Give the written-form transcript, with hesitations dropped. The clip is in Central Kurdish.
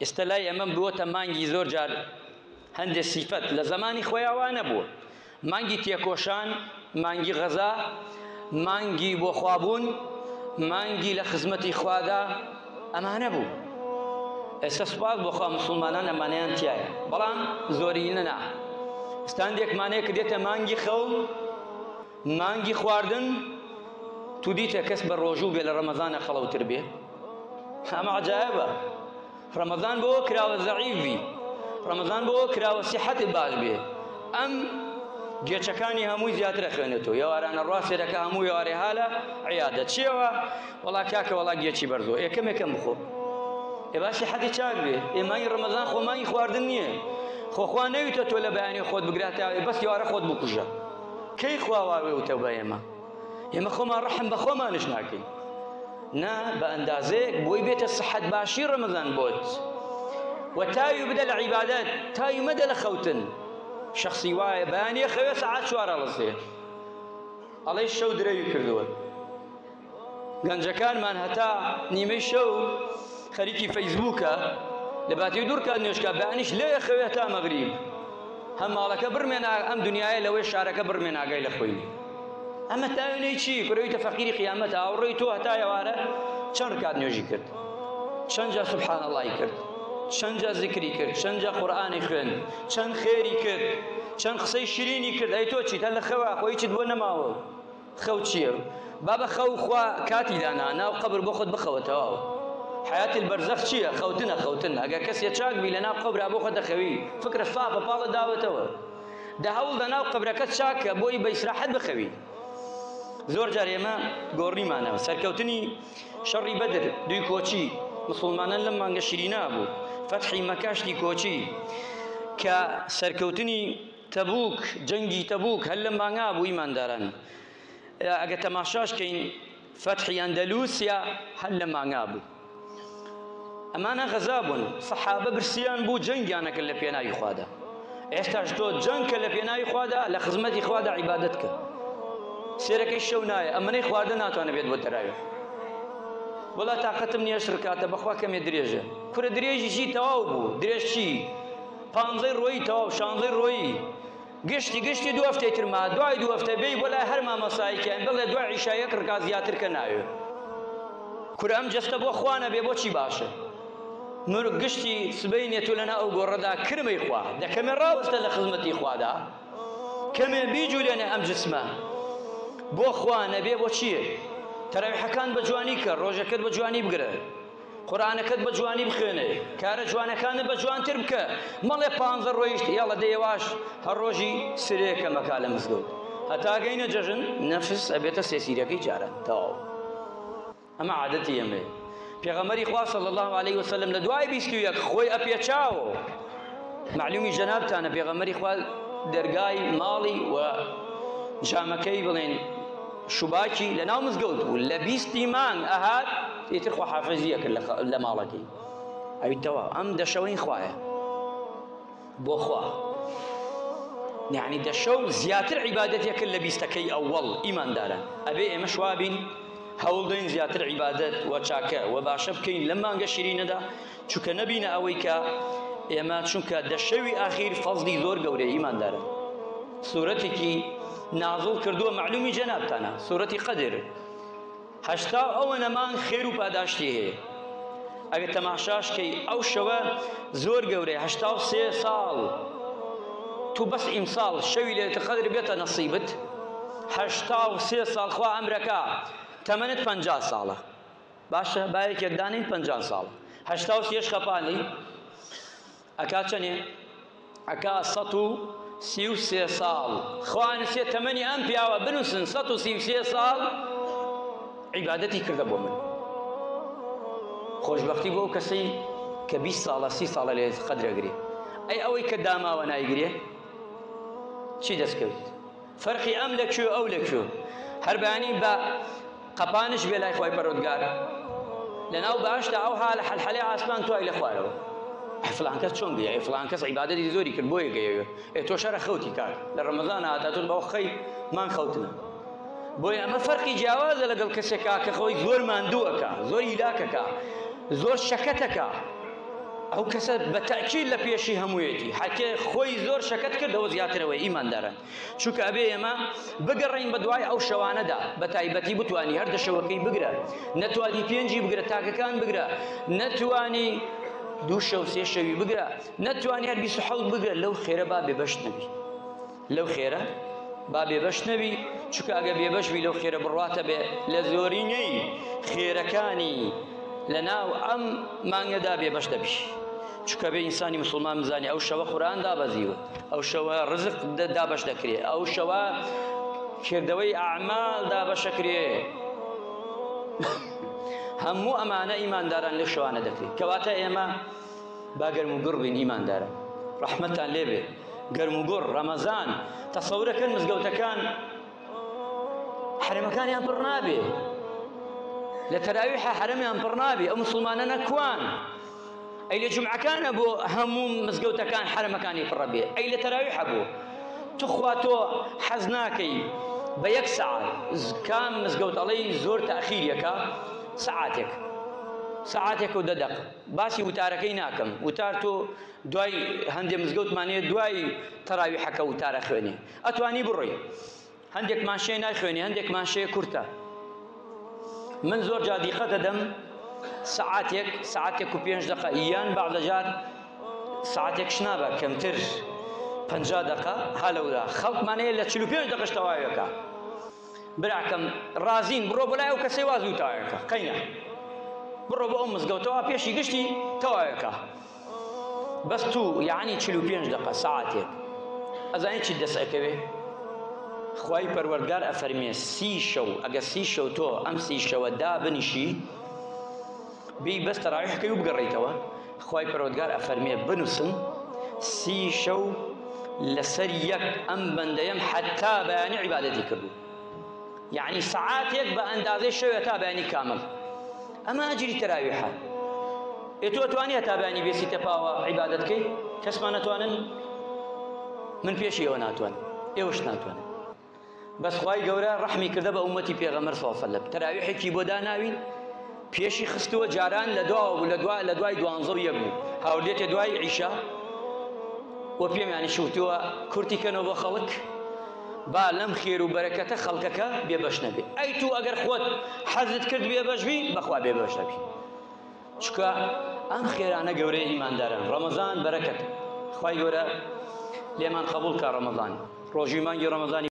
ئێستا لای ئێمە بووەتە مانگی زۆر جار هەندێ سیفەت لە زەمانی خۆیا وا نەبووە. مانگی تێکۆشان، مانگی غەزا، مانگی بۆ خوابوون، مانگی لە خزمەتی خوادا ئەمانە بوو. ئێستا سوپاس بۆ خوا مسوڵمانان ئەمانەیان تایە، بەڵام زۆرینە نا. ئێستا هەندێکمانەیە کە دێتە مانگی خەو، مانگی خواردن، تو دیتە کەس بە ڕۆژوو بێ لە ڕەمەزانە خەڵەوتر بێ؟ ئەمە عەجایبە. ڕەمەزان بۆ کراوە زەعیف بی، ڕەمەزان بۆ کراوە سیحەتت باش بێ. ئەم گێچەکانی هەمووی زیاتر ئەخوێنێتەوە. ئێوارانە ڕوا سێرەکە هەموو ئێوارێ هالە عیادە. چیەوە؟ وەڵا کاکە وەڵا گێچی بەرزۆ. ئێ کەمێ کەم بخۆ. ئێ با سیحەتی چاک بێ. ئێ مانگی ڕەمەزان خۆ مانگی خواردن نییە. خۆ خوا نەویتە تۆ لە بەیانی خۆت بگرە تا بەس ئێوارە خۆت بکوژە. کەی خوا وا وتە بە ئێمە؟ ئێمە خۆمان ڕەحم بە خۆمانش ناکەین. نا بە ئەندازەیەک بۆی بێتە سحەت باشی ڕەمەزان بۆت و تاوی بدە لە عیبادەت، تاوی مەدە لە خەوتن. شەخسی وایە بەیانیە خەوێ سەعات چوار هەڵەسێ ئەڵێ شەو درەوی کردووە. گەنجەکانمان هەتا نیمەی شەو خەریکی فەیسبووکە لە باتی دوور کات نوێژکا بەیانیش لێ خەوێ هەتا مەغریب. هەم ماڵەکە بڕمێ ئەم دنیایە لەوەی شارەکە بڕمێ ناگای لە خۆی نییە. ئەمە تاوێنەی چی کورەویتە فەقیری قیامەتە ئاوڕۆی تۆ هەتا ئێوارە چەند ڕکات نوێژی کرد، چەند جار سبحان اللهی کرد، چەند جار زیکری کرد، چەند جار قورئانی خوێند، چەند خێری کرد، چەند قسەی شیرینی کرد. ئەی تۆ چیت؟ هەر لە خەوا خۆ هیچت بۆ نەماوە. خەو چییە؟ بابە خەو خوا کاتی دانا ناو قەبر بۆ خۆت بخەوە تەواو. حیات البەرزەخ چییە؟ خەوتنە خەوتن. ئەگەر کەسێ چاک بی لە ناو قەبرا بۆ خۆت دەخەوی، فکرە سافە پاڵت داوەتەوە. دە هەوڵ دە ناو قەبرەکەت چاکە بۆی بە ئیسراحەت بخەوی. زۆر جار ئێمە گۆڕیمانە سەرکەوتنی شەڕی بەدر دوی کۆچی مسلمانان لەم مانگە شیرینا بوو، فەتحی مەکاشتی کۆچی کە سەرکەوتنی تەبوک، جەنگی تەبوک هەر لەم مانگا بوو ئیمانداران. ئەگە تەماشاش کەین فەتحی ئەندەلوسیا هەر لە مانگا بوو. ئەمانە غەزا بوون، سەحابە برسیان بوو، جەنگیان ئەکرد لە پێناوی خوادا. ئێستاش تۆ جەنگ کە لە پێناوی خوادا، لە خزمەتی خوادا عیبادەت کە. سێرەکەی شەو نایە، ئەمەنەی خواردن ناتوانێت بێت بۆ تەراویح. وەڵا تاقەتم نییە شرکاتە، بەخوا کەمێ درێژە. کورە درێژی چی تەواو بوو، درێژ چی؟ پانزەی ڕۆیی تەواو، شانزەی ڕۆیی. گشتی گشتی دوو هەفتەی تر ما، دوای دوو هەفتە بێی بۆ لای هەر مامۆستایەکیان بڵێ دوای عیشا یەک ڕکات زیاتر کە ناوێ. کورە ئەم جەستە بۆ خوا نەبێ بۆ چی باشە؟ مرگ گشتی سبەینێ تۆ لەناو ئەو گۆڕەدا کرمەی خوا دە کەمێ ڕاوەستە لە خزمەتی خوادا، کەمێ بیجولێنێ ئەم جسمە بۆ خوا نەبێ بۆ چییە؟ تەراویحەکان بە جوانی کە، ڕۆژەکەت بە جوانی بگرە، قورئانەکەت بە جوانی بخوێنێ، کارە جوانەکانت بە جوانتر بکە، مەڵێ پانزە ڕۆیشت یاڵە دە یەواش هەر ڕۆژی سرێ کەمەکا لە مزگەوت هەتا گەینە جەژن نەفس ئەبێتە سێسیرەکەی جاران تەواو. ئەمە عادەتی ئێمەیە. پێغەمبەری خوا صلی الله علیه وسلم لە دوای 21 خۆی ئەپێچاوە. معلومی جەنابتانە پێغەمبەری خوا دەرگای ماڵی و جامەکەی بڵێن شوباکی لە ناو مزگەوت بوو، لە بیستی مانگ ئەهات ئیتر خواحافزیە کرد لە ماڵەکەی. ئەوی تەواو ئەم دەشەوەین خوایە بۆ خوا، یعنی دەشەو زیاتر عیبادەتێ کرد لە بیستەکەی ئەوەڵ. ئیمانداران ئەبێ ئێمە شوابین هەوڵ دەین زیاتر عیبادەت و چاکە و باشە بکەین لەم مانگە شیرینەدا، چونکە نەبینە ئەوەی کە ئێمە، چونکە دەشەوی ئاخیر فەزلی زۆر گەورەیە ئیمانداران. سورەتێکی نازڵ کردووە معلومی جەنابتانە، سورەتی قەدر، هەشتا ئەوەنە مانگ خێر و پاداشتی هەیە. ئەگەر تەماشاش کەی ئەو شەوە زۆر گەورەیە، 83 ساڵ تو بەس ئیمساڵ شەوی لەیلەتول قەدر بێتە نەسیبت، 83 ساڵ خوا ئەمرەکە تەمەنت 50 ساڵە. باشە با یەکێک دانێین 50 ساڵ، 83 خەپانی ئەکا چەنێ؟ ئەکا 133 ساڵ. خوا نووسێ تەمەنی ئەم پیاوە بنووسن 133 ساڵ عیبادەتی کردە بۆ من. خۆشبەختی بۆ ئەو کەسەی کە 20 ساڵە 30 ساڵە لێ قەدرەگرێ. ئەی ئەوەی کە داماوە نایگرێ چی دەستکەوت؟ فەرقی ئەم لە کوێ ئەو لە کوێ؟ هەر بەیانی بە قەپانش بێ لای خوای پەروەردگار لەناو بەهەشتا ئەو حالە حەلحەلەی ئاسمان توای لە خوارەوە. ئەی فڵان کەس چۆن گەیە؟ ئەی فڵان کەس عیبادەتی زۆری کرد بۆیە گەیەوێ. ئێ تۆ شەرە خەوتی کاک لە ڕەمەزان هاتا تۆ بەوە خەی مان خەوتنە. بۆیە ئەمە فەرقی جیاوازە لەگەڵ کەسێکا کە خۆی زۆر ماندووەکە، زۆر هیلاکەکە، زۆر شەکەتەکە. ئەو کەسە بە تەئکید لە پێشی هەموویەتی هەرکێ خۆی زۆر شەکەت کردەوە زیاترەوەی ئیمانداران چونکە ئەبێ ئێمە بگەڕین بە دوای ئەو شەوانەدا بە تایبەتی بتوانی هەر دە شەوەکەی بگرە نەتوانی پێنجی بگرە تاکەکان بگرە نەتوانی دوو شەو سێ شەوی بگرە نەتوانی هەر 27 بگرە لەو خێرە با بێبەش نەبی لەو خێرە با بێبەش نەبی چونکە ئەگە بێبەش بی لەو خێرە بڕواتە بێ لە زۆرینەی خێرەکانی لە ناو ئەم مانگەدا بێبەش دەبی چونکە بێ ئینسانی مسلمان بزانی ئەو شەوە قورئان دابەزیوە ئەو شەوە ڕزق دابەش دەکرێ ئەو شەوە کردەوەی ئەعمال دابەشەکرێ هەموو ئەمانە ئیمانداران لەو شەوانە دەکرێت کەواتە ئێمە با گەرم و گوڕ بین ئیمانداران ڕەحمەتتان لێبێ گەرم و گوڕ ڕەمەزان تەسەورەکەن مزگەوتەکان حەرەمەکانیان پڕ نابێ لە تەراویحە حەرەمیان پڕ نابێ ئەو مسلمانە نەکوان ئەی لە جومعەکانە بۆ هەموو مزگەوتەکان حەرەمەکانی پڕە بێ ئەی لە تەراویحە بۆ تخوا تۆ حەز ناکەی بە یەک سەعات کام مزگەوت ئەڵێی زۆر تاخیریەکە سەعاتێک سەعاتێک و دە دەقە باسی وتارەکەی ناکەم وتار تۆ دوای هەندێ مزگەوتمان هەیە دوای تەراویحەکە وتارە خوێنێ ئەتوانی بڕۆی هەندێکمان شێ نایخوێنێ هەندێکمان شێ کورتە من زۆر جا دیقەت دەدەم سەعاتێک سەعاتێک و پێنج دەقە یان بەعضە جار سەعاتێکش نابە کەمتر 50 دەقە ها لەورا خەڵکمان هەیە لە 45 دەقەش تەواوێکە براکەم ڕازین بڕۆ بۆ لای ئەو کەسەی وا زوو تەواوێکە قەینە بڕۆ بۆ ئەو مزگەوتەوە پێشی گشتی تەواوێکە بەس تو یعنی 45 دقە ساعتێک ئەزانی چی دەست ئەکەوێ خوای پەروەردگار ئەفەرمێ سی شەو ئەگە سی شەو تۆ ئەم سی شەوە دابنیشی بی بەس تەراویحکەی و بگەڕێیتەوە خوای پەروەردگار ئەفەرمێ بنووسن سی شەو لەسەر یەک ئەم بەندەیەم حەتا بەیانی عیبادەتی کردو یعنی سەعاتێک بە ئەندازەی شەوێ تا بەیانی کامل ئەمە ئەجری تەراویحە ئێ تۆ توانی هەتا بەیانی بێسیتە پاوە عیبادەت کەی کەسمان نەتوانن من پێشی ئێوە ناتوانم ئێوەش ناتوانن بەس خوای گەورە ڕەحمی کردە بە ئومەتی پێغەمبەر صلی الله علیه وسلم تەراویحێکی بۆ داناوین پێشی خستووە جاران لە دواوە بوو لە دوا لە دوای دوانزە و یەک بوو هاوردێتە دوای عیشا و پێمیانی شوتووە کورتی کەنەوە بۆ خەڵک با لەم خێر و بەرەکەتە خەڵکەکە بێبەش نەبێ ئەی تو ئەگەر خۆت حەزت کرد بێبەش بی بەخوا بێبەش دەبی چونکە ئەم خێرانە گەورەیە ئیمانداران ڕەمەزان بەرەکەت خوای گەورە لێمان قبوڵ کا ڕەمەزان ڕۆژی مانگی ڕەمەزانی.